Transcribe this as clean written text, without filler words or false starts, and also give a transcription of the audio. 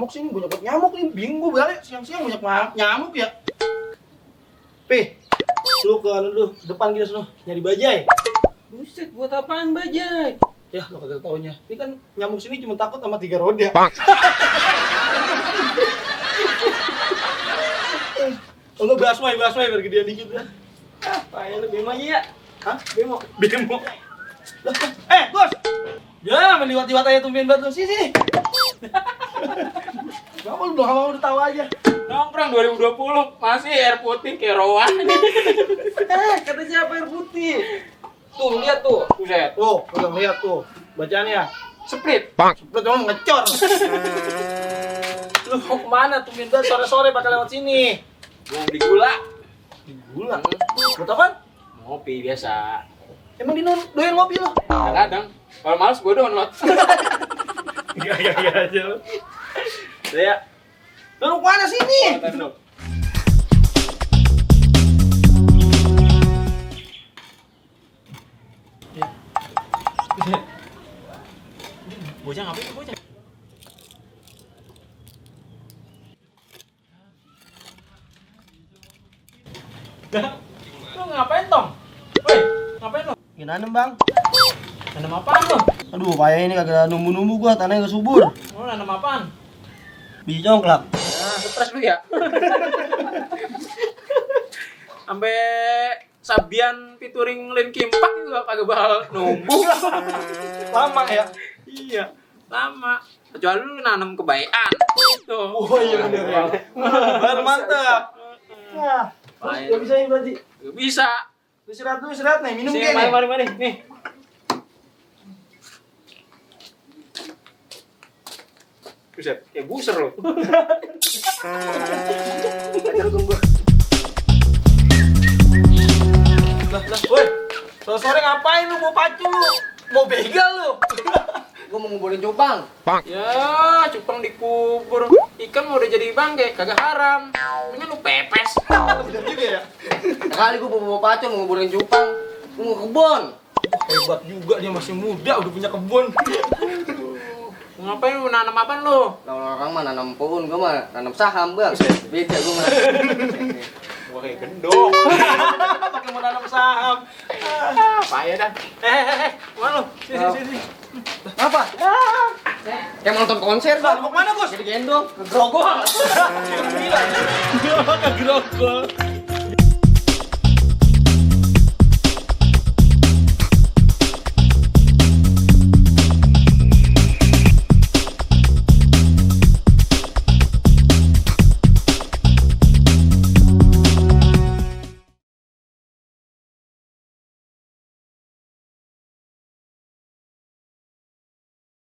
nyamuk sini, banyak banget nyamuk nih. Bingung gue balik siang-siang banyak nyamuk ya. Lu ke depan gitu sono, nyari bajai. Buset, buat apaan bajai? Ya, lo kagak taunya. Ini kan nyamuk sini cuma takut sama 3 roda. Kalau basmai biar gedean dikit ya. Apa ya, lu bemo aja ya? Hah? Bemo. Bos. Ya, meliwat-liwat aja tumben banget lu. Sini. Gak mau, udah tahu aja. Nongkrong 2020, masih air putih kayak rowan. Kata siapa air putih? Tuh, lihat tuh. Buset. Tuh, udah lihat tuh. Bacaannya. Split. Split emang ngecor. Lu mau kemana tumben banget sore-sore bakal lewat sini? Mau beli gula. Di gula. Buat apaan? Ngopi biasa. Emang doyan ngopi lo? Kadang-kadang. Kalau males gue download. Iya aja lo. Ya. Lu kemana sini? Bocah ngapain tuh bocah? Lu ngapain Tong? Woi, ngapain lu? Gimana bang? Nanam apaan lu? Aduh, payah ini kagak numbu-numbu gua, tanahnya gak subur. Lu nanam apaan? Biji congklak. Nah, stres lu ya? Sampai Sabian featuring Lin Kimpak juga kagak bakal numbuh. Lama ya? Iya, lama. Kecuali lu nanam kebaikan. Gitu. Oh iya bener ya. Bener mantap. Nah, gak bisa ini berarti. Gak bisa. Lu istirahat nih, minum Sini, kayak nih. mari. Nih. Buset, kayak buser lo. Ajar tunggu. Lah, woi. Sore-sore ngapain lu? Mau pacu lu? Mau begal lu? Gua mau nguburin cupang. Ya, cupang dikubur. Ikan mau udah jadi bangke, kagak haram. Mendingan lu pepes. Bener juga ya. Sekali gua bawa pacu mau nguburin cupang. Gua mau ke kebon. Hebat juga dia masih muda udah punya kebun. Ngapain lu nanam apaan lu? Lah orang mah nanam pohon, gua mah nanam saham, Bang. Beda gua mah. Gua kayak gendong. Pakai mau nanam saham. Payah dah. Mana lu? Sini. Apa? Kayak mau nonton konser, Lah, Bang. mau kemana, Bos? Jadi gendong. Grogol. Gila. Ke grogol.